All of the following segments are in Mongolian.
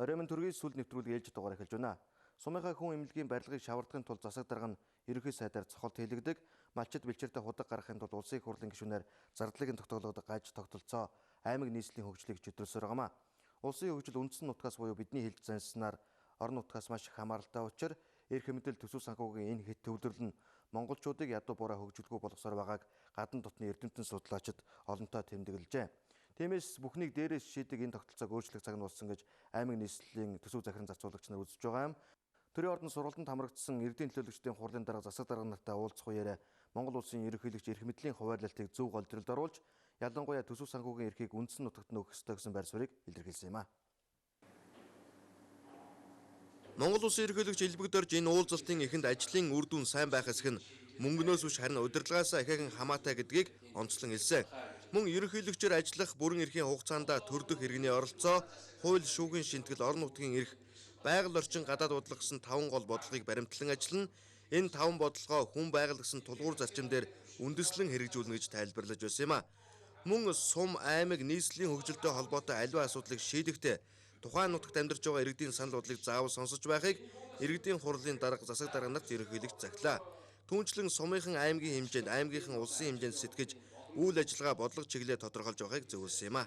Оройн мэнд төргийн сүл нэвтрүүлэг ээлж дугаар эхэлж байна. Сумынхаа хүн эмнэлгийн барилгыг шавардахын тулд засаг дарга нь ерөнхий сайдаар цохолт хийлэгдэг. Малчид бэлчээртэй худаг гаргахын тулд улсын их хурлын гишүүнээр зардлыг нь тогтоолгодог гаж тогтолцоо аймаг нийслэлийн хөгжлийг чөтгөрсөөр байгаамаа. Улсын хөгжил үндсэн нутгаас буюу бидний хэлж занснаар орон нутгаас маш их хамааралтай учраас эрх мэдэл төсөв санхүүгийн энэ хэт төвлөрөл нь монголчуудыг ядуу бураа хөгжүүлгүй болгосоор байгааг гадна дотны эрдэмтэн судлаачид олонтоо тэмдэглэжээ. Тиймээс бүхнийг дээрээс шийдэг энэ тогтолцоог өөрчлөх цаг нь болсон гэж аймаг нийслэлийн төсөв захиран зарцуулагч нар үзэж байгаа юм. Төрийн ордон сургалтанд хамрагдсан эрдийн төлөөлөгчдийн хурлын дарга засаг дарга нартай уулзах үеэрээ Монгол улсын ерөнхийлөгч эрх мэдлийн хуваарлалтыг зөв голдролд оруулж ялангуяа төсөв санхүүгийн эрхийг үндсэн нутагт нөөх ёстой гэсэн байр суурийг илэрхийлсэн юм а. Монгол улсын ерөнхийлөгч Элбэг Дорж энэ уулзалтын эхэнд ажлын үр дүн сайн байх эсэх нь мөнгнөөс биш харин удирдлагаас ахиахан хамаатай гэдгийг онцлон хэлсэн. Мөн ерөнхийлөгчөөр ажиллах бүрэн эрхийн хугацаанд төрдөх иргэний оролцоо, хууль шүүхийн шинтгэл, орон нутгийн эрх, байгаль орчин гадаад бодлого гэсэн 5 гол бодлогыг баримтлан ажиллана. Энэ 5 бодлогоо хүн байгаль гэсэн тулгуур зарчим дээр үндэслэн хэрэгжүүлнэ гэж тайлбарлаж байсан юм а. Мөн сум аймаг нийслэлийн хөгжилтэй холбоотой аливаа асуудлыг шийдэхдээ тухайн нутагт амьдарч байгаа иргэдийн санал бодлыг заавал сонсож байхыг иргэдийн хурлын дарга засаг дарга нарт ерөнхийлөгч захилаа. Түүнчлэн сумынхан аймгийн хэмжээнд, аймгийнхан улсын хэмжээнд сэтгэж үйл ажиллагаа бодлого чиглэлээ тодорхойлж байгааг зөвлөсөн юм а.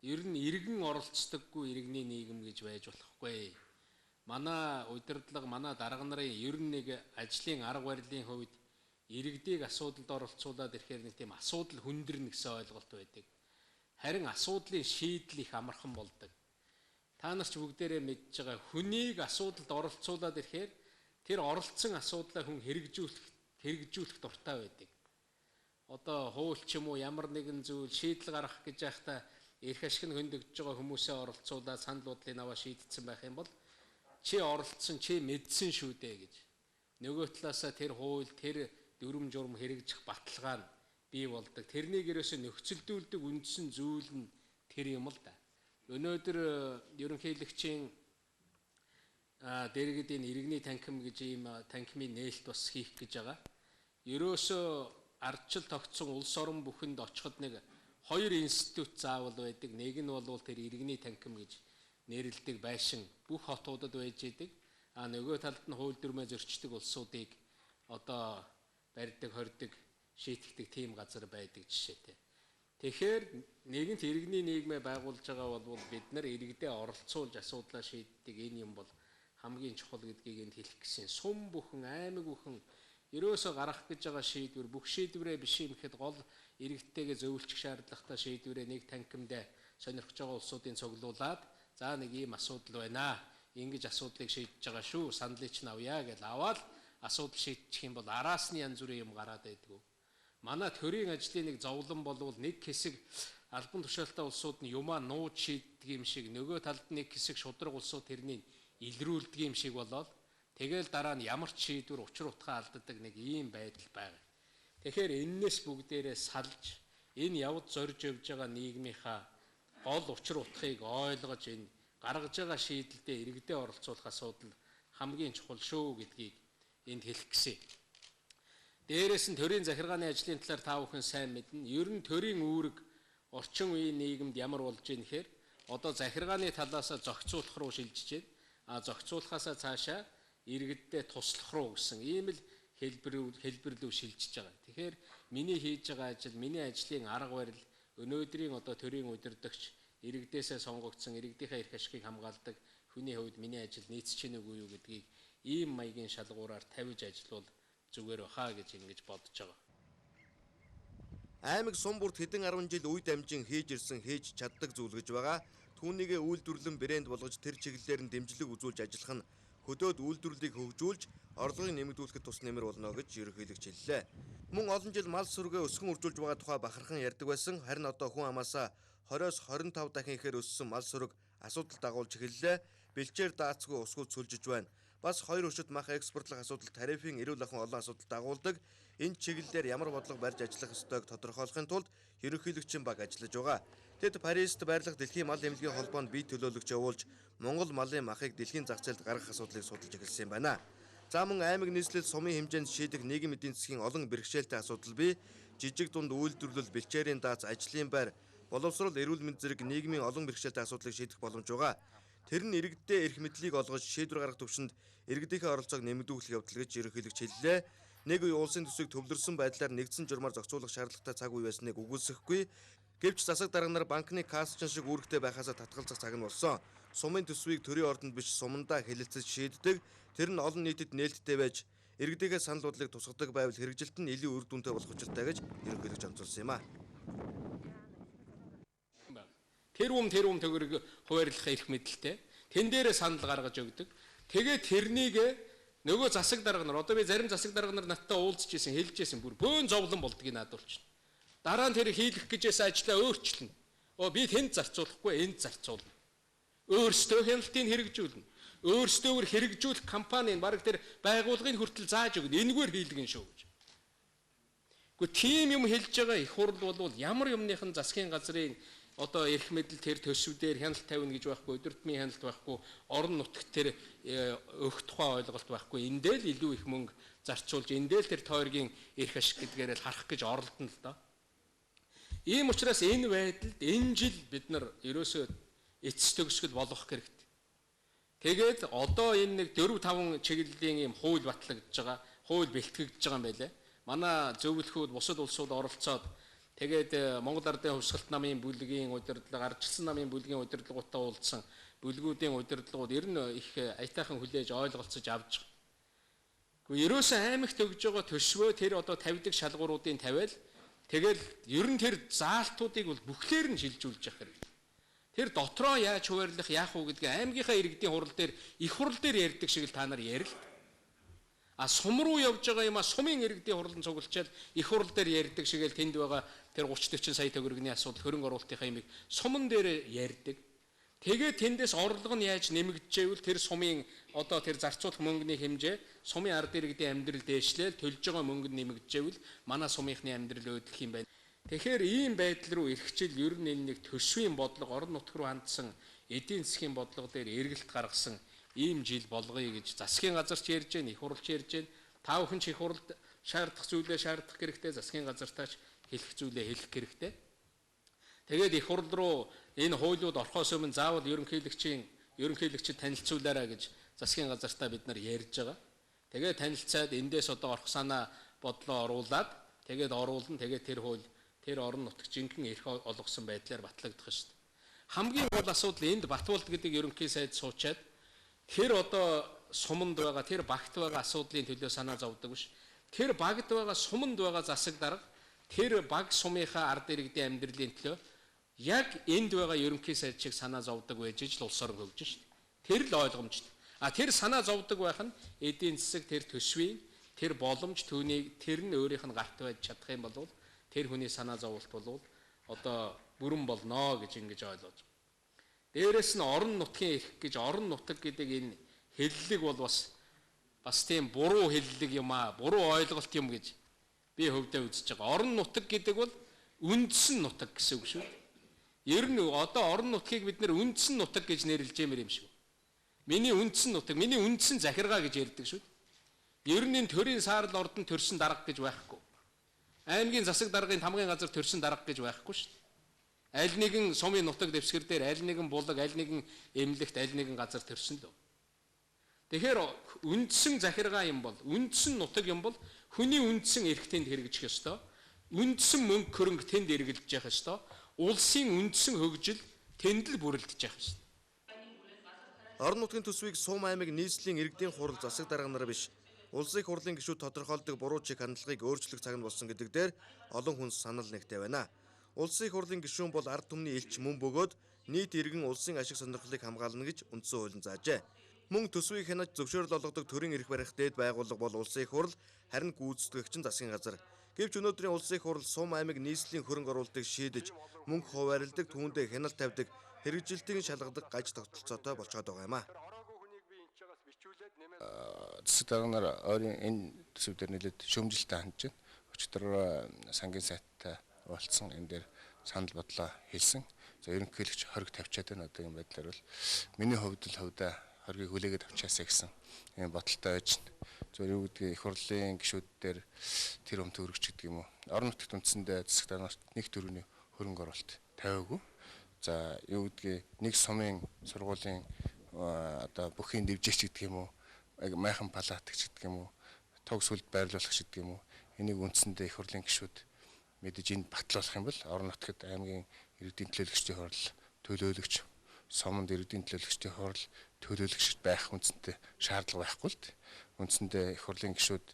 Ер нь иргэн оролцдоггүй иргэний нийгэм гэж байж болохгүй. Манай удирдлага, манай дарга нарын ер нь нэг ажлын арга барилын хувьд иргэдийг асуудалд оролцуулаад ирэхээр нэг тийм асуудал хүндэрнэ гэсэн ойлголт байдаг. Харин асуудлын шийдэл их амархан болдог. Та нар ч бүгдээрээ мэдж байгаа хүнийг асуудалд оролцуулаад ирэхээр тэр оролцсон асуудлаа хүн хэрэгжүүлэх дуртай байдаг. Одоо хууль ч юм уу ямар нэгэн зүйл шийдэл гаргах гэж байхдаа эрх ашиг нь хөндөгдөж байгаа хүмүүсээ оролцуулаад санал бодлыг аваа шийдсэн байх юм бол чи оролцсон, чи мэдсэн шүү дээ гэж. Нөгөө талаасаа тэр хууль, тэр дүрм журм хэрэгжих баталгаа нь бий болдог. Тэрнийг ерөөсөө нөхцөлдүүлдэг үндсэн зүйл нь тэр юм л да. Өнөөдөр ерөнхийлөгчийн дэргэд энэ иргэний танхим гэж ийм танхимын нээлт бас хийх гэж байгаа. Ерөөсөө ардчил тогтсон улс орон бүхэнд очиход нэг хоёр институт заавал байдаг. Нэг нь бол тэр иргэний танхим гэж нэрлэдэг байшин бүх хотуудад байж идэг. А нөгөө талд нь хууль дүрмээ зөрчдөг улсуудыг одоо барьдаг, хордог, шийтгэдэг тийм газар байдаг жишээтэй. Тэгэхээр нэгэнт иргэний нийгмээ байгуулж байгаа бол бид нар иргэдээ оролцуулж асуудлаа шийддэг энэ юм бол хамгийн чухал гэдгийг энд хэлэх гэсэн. Сум бүхэн, аймаг бүхэн ерөөсөө гаргах гэж байгаа шийдвэр бүх шийдвэрээ биш юм гэхэд гол иргэдтэйгээ зөвлөчих шаардлагатай шийдвэрээ нэг танхимдаа сонирхож байгаа улсуудын цуглуулад за нэг ийм асуудал байна. Ингэж асуудлыг шийдэж байгаа шүү. Саналыг чинь авъя гэж аваад асуудал шийдчих юм бол араас нь янз бүрийн юм гараад байдгүй. Манай төрийн ажлын нэг зовлон болвол нэг хэсэг албан тушаалтай улсууд нь юмаа нууж шийддэг юм шиг нөгөө талд нэг хэсэг шудраг улсууд тэрнийг илрүүлдэг юм шиг болоод тэгэл дараа нь ямар ч шийдвэр учир утгаа алддаг нэг ийм байдал байгаа. Тэгэхээр эннээс бүгдээрээ салж энэ явд зорж явж байгаа нийгмийнхаа гол учир утгыг ойлгож энэ гаргаж байгаа шийдэлдээ иргэдээ оролцуулах асуудал хамгийн чухал шүү гэдгийг энд хэлэх гэсэн. Дээрээс нь төрийн захиргааны ажлын талаар та бүхэн сайн мэднэ. Ер нь төрийн үүрэг орчин үеийн нийгэмд ямар болж ийн гэхээр одоо захиргааны талаасаа зохицуулах руу шилжиж байна. А зохицуулахаасаа цаашаа иргэддээ туслах руу гэсэн ийм л хэлбэр рүү шилжиж байгаа. Тэгэхээр миний хийж байгаа ажил, миний ажлын арга барил өнөөдрийн одоо төрийн удирдагч иргэдээсээ сонгогдсон иргэдийнхээ эрх ашигыг хамгаалдаг хүний хувьд миний ажил нийцэж гэнэ үгүй юу гэдгийг ийм маягийн шалгуураар тавьж ажиллавал зүгээр баха гэж ингэж бодож байгаа. Аймаг сум бүрт хэдэн 10 жил үе дамжин хийж ирсэн хийж чаддаг зүйл гэж байгаа. Түүнийгээ үйлдвэрлэн брэнд болгож тэр чиглэлээр нь дэмжлэг үзүүлж ажиллах нь хөдөөд үйлдвэрлэлийг хөгжүүлж орлогыг нэмэгдүүлэхэд тус нэмэр болно гэж ерөнхийлөгч хэллээ. Мөн олон жил мал сүргээ өсгөн үржүүлж байгаа тухай бахархан ярьдаг байсан. Харин одоо хүн амаасаа 20-оос 25 дахин ихээр өссөн мал сүрэг асуудал дагуулж эхэллээ. Бэлчээр даацгүй усгүй цөлжиж байна. Бас хоёр өшөд мах экспортлох асуудал тарифын эрүүл ахуйн олон асуудал дагуулдаг. Энэ чиглэлээр ямар бодлого барьж ажиллах ёстойг тодорхойлохын тулд ерөнхийлөгчийн баг ажиллаж байгаа. Тэд Парист байрлах дэлхийн мал эмнэлгийн холбоонд бие төлөөлөгч явуулж Монгол малын махыг дэлхийн зах зээлд гаргах асуудлыг судалж эхэлсэн юм байна. За мөн аймаг нийслэл сумын хэмжээнд шийдэх нийгэм эдийн засгийн олон бэрхшээлтэй асуудал бий. Жижиг дунд үйлдвэрлэл, бэлчээрийн дац, ажлын байр, боловсрол, эрүүл мэнд зэрэг нийгмийн олон бэрхшээлтэй асуудлыг шийдэх боломж байгаа. Тэр нь иргэддээ эрх мэдлийг олгож шийдвэр гаргах төвшөнд иргэдийнхээ оролцоог нэмэгдүүлэх явдал гэж ерөнхийлөгч хэллээ. Нэг үе улсын төсвийг төвлөрсөн байдлаар нэгдсэн журмаар зохицуулах шаардлагатай цаг үе байсныг үгүйсэхгүй. Гэвч засаг дарга нар банкны кассчин шиг үүрэгтэй байхаасаа татгалзах цаг нь болсон. Сумын төсвийг төрийн ордонд биш сумандаа хэлэлцэж шийддэг. Тэр нь олон нийтэд нээлттэй байж иргэдийнхээ санал бодлыг тусгадаг байвал хэрэгжилт нь илүү үр дүнтэй болох учиртай гэж ерөнхийлөгч онцолсон юм а. Тэр ум төгрөг хуваарлах эрх мэдэлтэй. Тэн дээрээ санал гаргаж өгдөг. Тэгээд тэрнийг нөгөө засаг дарга нар одоо би зарим засаг дарга нар надтай уулзж исэн, хэлж исэн бүр бөөн зовлон болдгийг надад болчихно. Дараа нь тэр хийлэх гэжээс ажлаа өөрчилнө. Би тэнд зарцуулахгүй, энд зарцуулна. Өөрсдөө хяналтыг хэрэгжүүлнэ. Өөрсдөөр хэрэгжүүлэх компанийн бараг тэр байгууллагын хүртэл зааж өгнө. Энэгээр хийлгэн шүү гэж. Гэхдээ тийм юм хэлж байгаа их хурл бол ямар юмныхан засгийн газрын одоо эрх мэдэл тэр төсөв дээр хяналт тавина гэж байхгүй, өдөртмийн хяналт байхгүй, орон нутагт тэр өгөх тухай ойлголт байхгүй. Эндээ л илүү их мөнгө зарцуулж, эндээ л тэр тойргийн эрх ашиг гэдгээр л харах гэж оролдоно л доо. Ийм учраас энэ байдалд энэ жил бид нар ерөөсөө эцэс төгсгөл болгох хэрэгтэй. Тэгээд одоо энэ нэг 4 5 чиглэлийн ийм хууль батлагдж байгаа, хууль бэлтгэгдэж байгаа юм байлээ. Манай зөвлөхүүд бусад улсууд оролцоод тэгээд Монгол Ардын Хувьсгалт намын бүлгийн удирдлага, ардчилсан намын бүлгийн удирдлагуудтай уулзсан бүлгүүдийн удирдлагууд ер нь их аятайхан хүлээж ойлголцож авч байгаа. Гэхдээ ерөөсөө аймагт өгж байгаа төсвөө тэр одоо тавьдаг шалгууруудын тавиал тэгэл ер нь тэр заалтуудыг бол бүхлээр нь шилжүүлж явах хэрэгтэй. Тэр дотроо яаж хуваарлах, яах уу гэдгийг аймгийнхаа иргэдийн хурал дээр, их хурал дээр ярьдаг шиг л та нар ярил. А сум руу явж байгаа юм а сумын иргэдийн хурлын цуглчаал их хурал дээр ярьдаг шиг л тэнд байгаа тэр 30 40 сая төгрөгийн асуудал хөрөнгө оруулалтынхаа юмыг суман дээр ярьдаг. Тэгээд тэндээс орлого нь яаж нэмэгдэжээвэл тэр сумын одоо тэр зарцуулах мөнгөний хэмжээ сумын ард иргэдийн амьдрал дээшлээл төлж байгаа мөнгө нь нэмэгдэжээвэл манай сумынхны амьдрал өөдлөх юм байна. Тэгэхээр ийм байдал руу ирэх жил ер нь энэ нэг төсвийн бодлого орон нутг руу хандсан эдийн засгийн бодлого дээр эргэлт гаргасан ийм жил болгоё гэж засгийн газарч ярьж байна, их хурлч ярьж байна. Та бүхэн ч их хурлд шаардах зүйлээ шаардах хэрэгтэй, засгийн газартаач хэлэх зүйлээ хэлэх хэрэгтэй. Тэгээд их хурл руу энэ хуулиуд орохоос өмнө заавал ерөнхийлөгчид танилцуулаарай гэж засгийн газартаа бид нар ярьж байгаа. Тэгээд танилцаад эндээс одоо орох санаа бодлоо оруулаад тэгээд оруулна. Тэгээд тэр хууль тэр орон нутг жинхэнэ эрх олгосон байдлаар батлагдах шүү дээ. Хамгийн гол асуудал энд Батболд гэдэг ерөнхий сайд суучаад тэр одоо суманд байгаа, тэр багт байгаа асуудлын төлөө санаа зовдөг биш. Тэр багт байгаа, суманд байгаа засаг дарга тэр баг сумынхаа ард иргэдийн амьдралын төлөө яг энд байгаа ерөнхий сайд шиг санаа зовдөг байж л улс орон хөгжин шүү дээ. Тэр л ойлгомжтой. А тэр санаа зовдөг байх нь эдийн засаг тэр төсвийн тэр боломж түүнийг тэр нь өөрийнх нь гарт байж чадах юм бол тэр хүний санаа зовлт бол одоо бүрэн болно гэж ингэж ойлгож. Дээрээс нь орон нутгийн эрх гэж орон нутаг гэдэг энэ хэллэг бол бас тийм буруу хэллэг юм аа, буруу ойлголт юм гэж би хөвдөө үзэж байгаа. Орон нутаг гэдэг бол үндсэн нутаг гэсэн үг шүү дээ. Ер нь одоо орон нутгийг бид нэр үндсэн нутаг гэж нэрлэж юмэр юм шиг. Миний үндсэн нутаг, миний үндсэн захиргаа гэж ярьдаг шүү дээ. Ер нь энэ төрийн саарл ордон төрсөн дарга гэж байхгүй. Аймгийн засаг даргын тамгын газар төрсөн дарга гэж байхгүй шүү дээ. Аль нэгэн сумын нутаг дэвсгэр дээр аль нэгэн булаг, аль нэгэн эмнэлэгт, аль нэгэн газар төрсөн лөө. Тэгэхээр үндсэн захиргаа юм бол, үндсэн нутаг юм бол хүний үндсэн эрх тэнд хэрэгжих ёстой. Үндсэн мөнгө хөрөнгө тэнд эргэлдэж явах ёстой. Улсын үндсэн хөгжил тэнд л бүрэлдэж явах ёстой. Орон нутгийн төсвийг сум аймаг нийслэлийн иргэдийн хурал засаг дарга нар биш. Улсын хурлын гишүүд тодорхойлдог буруу чиг хандлагыг өөрчлөх цаг нь болсон гэдэг дээр олон хүн санал нэгтэй байна. Улсын хурлын гишүүн бол ард түмний элч мөн бөгөөд нийт иргэн улсын ашиг сонирхлыг хамгаална гэж үндсэн хуулийн заажээ. Мөн төсвийг хянаж зөвшөөрөл олгодог төрийн эрх барих дээд байгууллага бол улсын их хурл, харин гүйцэтгэгч нь засгийн газар. Гэвч өнөөдрийн улсын их хурл сум аймаг нийслэлийн хөрөнгө оруулалтыг шийдэж, мөнгө хуваарлдаг, түүндээ хяналт тавьдаг, хэрэгжилтийг шалгадаг гаж тогтолцоотой болцоод байгаа юм а. Засаг дарга нар ойрын энэ төсөв дээр нэлээд шөмжилтэй хандж байна. Өчигдөр сангийн сайттай уулзсан, энэ дээр санал бодлоо хэлсэн. За ерөнхийлөгч хориг тавьчаад байна. Одоогийн байдлаар бол миний хувьд л хувьдаа хоргийг хүлээгээд авчаасаа гэсэн ийм бодолтой байж байна. Зөв юу гэдгийг их хурлын гишүүд дээр тэр өмт өргөч гэдэг юм уу. Орон нутагт үндсэндээ засаг дарга нарт нэг төгрөгийн хөрөнгө оруулалт тавиагүй. За юу гэдгийг нэг сумын сургуулийн одоо бүхийн дэвжээч гэдэг юм уу, майхан палат гэдэг юм уу, туг сүлд байрлуулах гэдэг юм уу. Энийг үндсэндээ их хурлын гишүүд мэдээж энд батлуулах юм бол орон нутгад аймгийн иргэдийн төлөөлөгчдийн хурал төлөөлөгч, суманд иргэдийн төлөөлөгчдийн хурал төлөөлөгч байх үндсэндээ шаардлага байхгүй л дээ. Үндсэндээ их хурлын гишүүд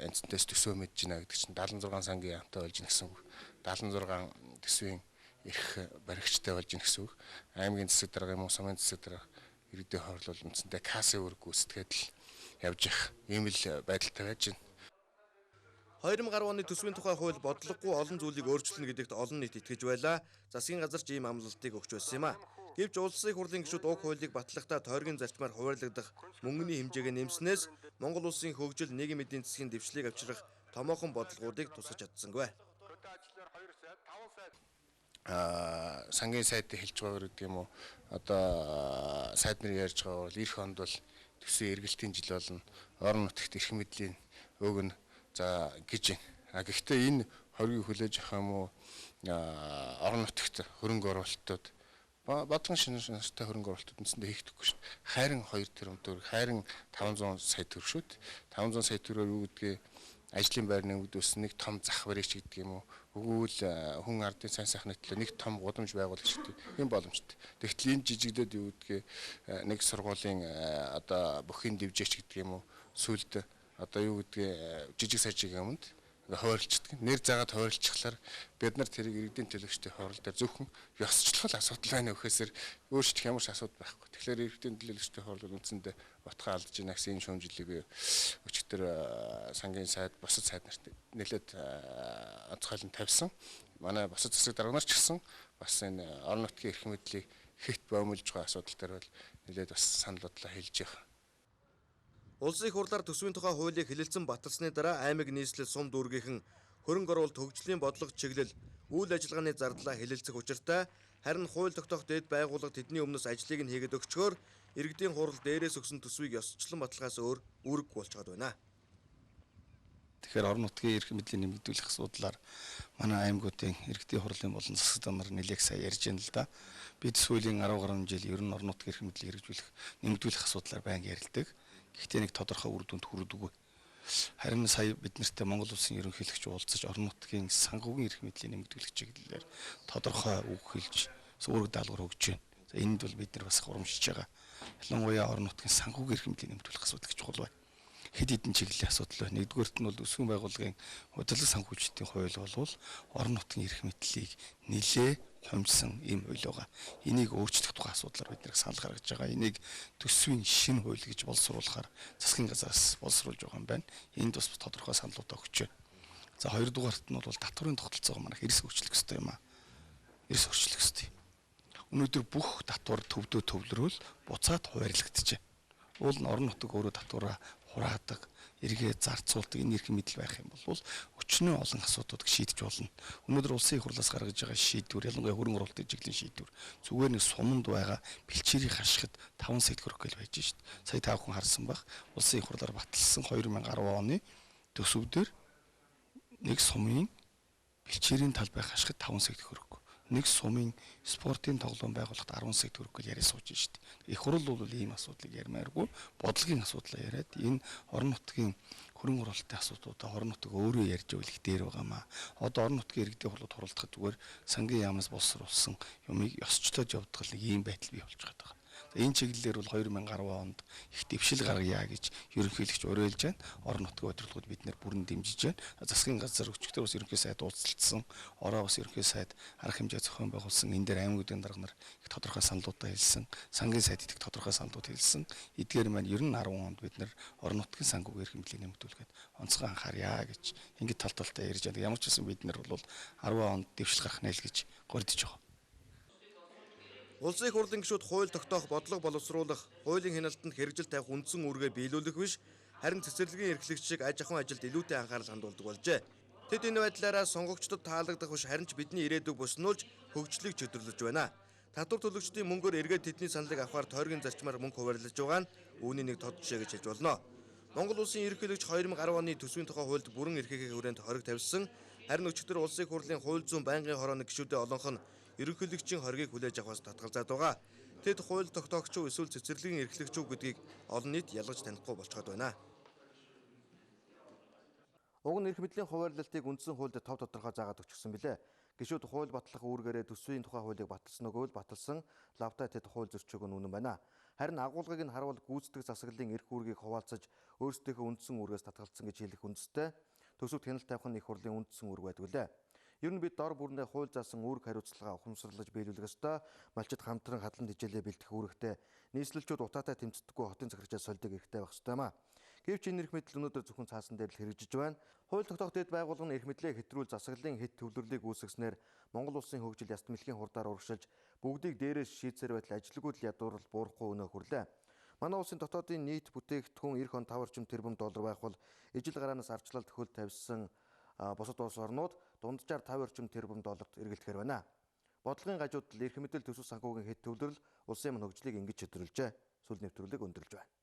үндсэндээс төсөө мэдж байна гэдэг чинь 76 сангийн яамтай болж гин гэсэн үг. 76 төсвийн эрх баригчтай болж гин гэсэн үг. Аймгийн засаг дарга юм уу, сумын засаг дарга иргэдийн хурал бол үндсэндээ кассын үүрэг гүйцэтгээд л явж явах ийм л байдалтай байж байна. 2010 оны төсвийн тухай хууль бодлогогүй олон зүйлийг өөрчилнө гэдэгт олон нийт итгэж байлаа. Засгийн газар ч ийм амлалтыг өгч байсан юм а. Гэвч улсын их хурлын гишүүд уг хуулийг батлахдаа тойргийн зарчмаар хуваарлагдах мөнгөний хэмжээг нэмснээс Монгол улсын хөгжил, нийгэм эдийн засгийн дэвшлийг авчрах томоохон бодлогоудыг тусгаж чадсангүй. Сангийн сайдыг хэлж байгаа гэдэг юм уу? Одоо сайд нар ярьж байгаа бол эх онд бол төсвийн эргэлтийн жил болно. Орон нутагт эрх мэдлийн өгнө. За гэж байна. А гэхдээ энэ хоргийг хүлээж авах юм уу, орон нутагт хөрөнгө оруулалтууд бодлогын шинэ нартай хөрөнгө оруулалтууд үндсэндээ хийгдэхгүй шүү дээ. Хайран 2 тэрбум төгрөг, хайран 500 сая төгрөг шүү дээ. 500 сая төгрөгөөр юу гэдгийг ажлын байр нэмэгдүүлсэн нэг том зах баригч гэдэг юм уу? Өгвөл хүн ардын сайн сайхны төлөө нэг том гудамж байгуулагч гэдэг юм боломжтой. Тэгтэл энэ жижигдээд юу гэдгийг нэг сургуулийн одоо бүхийн дэвжээч гэдэг юм уу? Сүлд одоо юу гэдгийг жижиг сажиг юмд хойрлцдаг. Нэр заагаад хойрлцхлаар бид нар тэрийг иргэдийн төлөөлөгчдийн хурал дээр зөвхөн ёсчлох асуудал байна гэхээсээр өөрчлөх ямар ч асуудал байхгүй. Тэгэхээр иргэдийн төлөөлөгчдийн хурал үндсэндээ утгаа алдаж байна гэсэн энэ шүүмжлэлийг би өчигдөр сангийн сайд, бусад сайд нарт нэлээд онцгойлон тавьсан. Манай бусад засаг дарга нар ч гэсэн бас энэ орон нутгийн эрх мэдлийг хэт боомлж байгаа асуудал дээр бол нэлээд бас санал бодлоо хэлж байгаа. Улсын их хурлаар төсвийн тухай хуулийг хэлэлцэн баталсны дараа аймаг нийслэл сум дүүргийнхэн хөрөнгө оруулалт хөгжлийн бодлого чиглэл үйл ажиллагааны зардлаа хэлэлцэх учиртай. Харин хууль тогтоох дэд байгууллага тэдний өмнөөс ажлыг нь хийгээд өгчхөөр иргэдийн хурал дээрээс өгсөн төсвийг ёсчлон баталгаас өөр үүрэггүй болчиход байна. Тэгэхээр орон нутгийн эрх мэдлийн нэмэгдүүлэх асуудлаар манай аймагуудын иргэдийн хурлын болон засаг дарга нар нэлээх сайн ярьж байна л да. Бид сүүлийн 10 гаруй жил ер нь орон нутгийн эрх мэдлийг хэрэгжүүлэх, нэмэгдүүлэх асуудлаар байнга ярилдаг. Гэхдээ нэг тодорхой үр дүнд хүрдэггүй. Харин сая бид нартай Монгол улсын ерөнхийлөгч уулзаж орон нутгийн санхүүгийн эрх мэдлийг нэмэгдүүлэх чиглэлээр тодорхой үг хэлж, үүрэг даалгавар өгч байна. За энд бол бид нар бас урамшиж байгаа. Ялангуяа орон нутгийн санхүүгийн эрх мэдлийг нэмэгдүүлэх асуудал их чухал байна. Хэд хэдэн чиглэлийн асуудал байна. Нэгдүгээрт нь бол өсвөн байгууллагын удирдлага санхүүжилтийн хууль бол орон нутгийн эрх мэдлийг нэлээ хумжсан ийм хууль байгаа. Энийг өөрчлөх тухай асуудлаар бид нэг санал гаргаж байгаа. Энийг төсвийн шинэ хууль гэж боловсруулахаар засгийн газраас боловсруулж байгаа юм байна. Энд бас тодорхой саналуудаа өгч байна. За хоёрдугаарт нь бол татварын тогтолцоогоо манайх эрс өөрчлөх ёстой юм аа. Эрс өөрчлөх ёстой. Өнөөдөр бүх татвар төвдөө төвлөрөөл буцаад хуваарлагдчихэ. Уул нь орон нутаг өөрөө татвараа хураадаг, эргээ зарцуулдаг энэ эрх мэдэл байх юм бол өчнөө олон асуудлуудыг шийдэж болно. Өнөөдөр улсын их хурлаас гаргаж байгаа шийдвэр, ялангуяа хөрөнгө оруулалтын чиглэлийн шийдвэр зүгээр нэг суманд байгаа бэлчээрийг хашихад 5 сая төгрөг гэл байж шít. Сая та бүхэн харсан байх. Улсын их хурлаар баталсан 2010 оны төсөв дээр нэг сумын бэлчээрийн талбай хашихад 5 сая төгрөг. Нэг сумын спортын тоглоом байгуулахад 10 сая төгрөг гэл яриа сууж шít. Их хурал бол ийм асуудлыг ярмааргүй бодлогын асуудлаа яриад энэ орон нутгийн хөрөнгө оруулалтын асуудлуудаа орон нутаг өөрөө ярьж байвал их дээр байгаамаа. Одоо орон нутгийн иргэдийн хурлууд хуралдахад зүгээр сангийн яамнаас боловсруулсан юмыг ёсчлоод явдаг нэг ийм байдал бий болж байгаа. Энэ чиглэлээр бол 2010 онд их дэвшил гаргая гэж ерөнхийлөгч уриалж байна. Орон нутгийн удирдлагууд бид нэр бүрэн дэмжиж байна. Засгийн газар өчигдөр бас ерөнхий сайд уулзалтсан. Ороо бас ерөнхий сайд арга хэмжээ зохион байгуулсан. Энэ дээр аймагуудын дарга нар их тодорхой саналуудаа хэлсэн. Сангийн сайд их тодорхой саналууд хэлсэн. Эдгээр маань ер нь 10 онд бид нэр орон нутгийн санхүүгийн эрх мэдлийг нэмэгдүүлэхэд онцгой анхаарья гэж ингэж тал талтай ярьж байна. Ямар ч байсан бид нар бол 10 онд дэвшил гарах нэ л гэж горьдож байгаа. Улсын их хурлын гишүүд хууль тогтоох, бодлого боловсруулах, хуулийн хяналтанд хэрэгжил тавих үндсэн үүргээ биелүүлэх биш, харин цэцэрлэгийн эрхлэгч шиг аж ахуйн ажилд илүүтэй анхаарал хандуулдаг болжээ. Тэд энэ байдлаараа сонгогчдод таалагдах биш, харин ч бидний ирээдүйг буснуулж хөгжлийг чөдөрлөж байна. Татвар төлөгчдийн мөнгөөр эргээд тэдний саналыг авахар тойргийн зарчмаар мөнгө хуваарлаж байгаа нь үүний нэг тод жишээ гэж хэлж болно. Монгол улсын ерөнхийлөгч 2010 оны төсвийн тухай хуульд бүрэн эрхийнхээ хүрээнд хориг тавьсан. Харин өчигдөр улсын их хурлын хууль зүйн байнгын хорооны гишүүдийн олонх нь ерөнхийлөгчийн хоргийг хүлээж авахаас татгалзаад байгаа. Тэд хууль тогтоогч уу эсвэл цэцэрлэгийн эрхлэгч үү гэдгийг олон нийт ялгаж танихгүй болцоход байна. Уг нь эрх мэдлийн хуваарлалтыг үндсэн хуульд тов тодорхой заагаад өгчихсөн билээ. Гишүүд хууль батлах үүргээрээ төсвийн тухай хуулийг баталсан үгүй л баталсан лавтай тэд хууль зөрчөөг нь үнэн байна. Харин агуулгыг нь харуул гүйцэтгэх засаглалын эрх үүргийг хуваалцаж өөрсдийнхөө үндсэн үүргээс татгалцсан гэж хэлэх үндэстэй төсөвт хяналт тавих нь их хурлын үндсэн үүрэг байдаг лээ. Ер нь бид дор бүрнээ хууль заасан үүрэг хариуцлагаа ухамсарлаж биелүүлэх ёстой. Малчид хамтран хадлан тэжээлээ бэлтгэх үүрэгтэй. Нийслэлчүүд утаатай тэмцдэггүй хотын захирагчаас сольдог эрхтэй байх ёстой юм а. Гэвч энэ эрх мэдэл өнөөдөр зөвхөн цаасан дээр л хэрэгжиж байна. Хууль тогтоох дэд байгууллага нь эрх мэдлээ хэтрүүл засаглалын хэд төвлөрлийг үүсгэснээр Монгол улсын хөгжил яст мэлхийн хурдаар урагшилж бүгдийг дээрээс шийдсээр байтал ажилгүйдэл ядуурл буурахгүй өнөө хүрлээ. Манай улсын дотоодын нийт бүтээгдэхүүн 90 он 5 орчим тэрбум доллар байх бол ижил гараанаас ардчлалд хөл тавьсан бусад улс орнууд дунджаар 5 орчим тэрбум долларт эргэлдэхээр байна. Бодлогын гажуудал эрх мэдэл төсөв санхүүгийн хэд төвлөрөл улсын хөгжлийг ингэж чөтгөрүүлжээ. Сүүл нэвтрүүлэг өндөрлөж байна.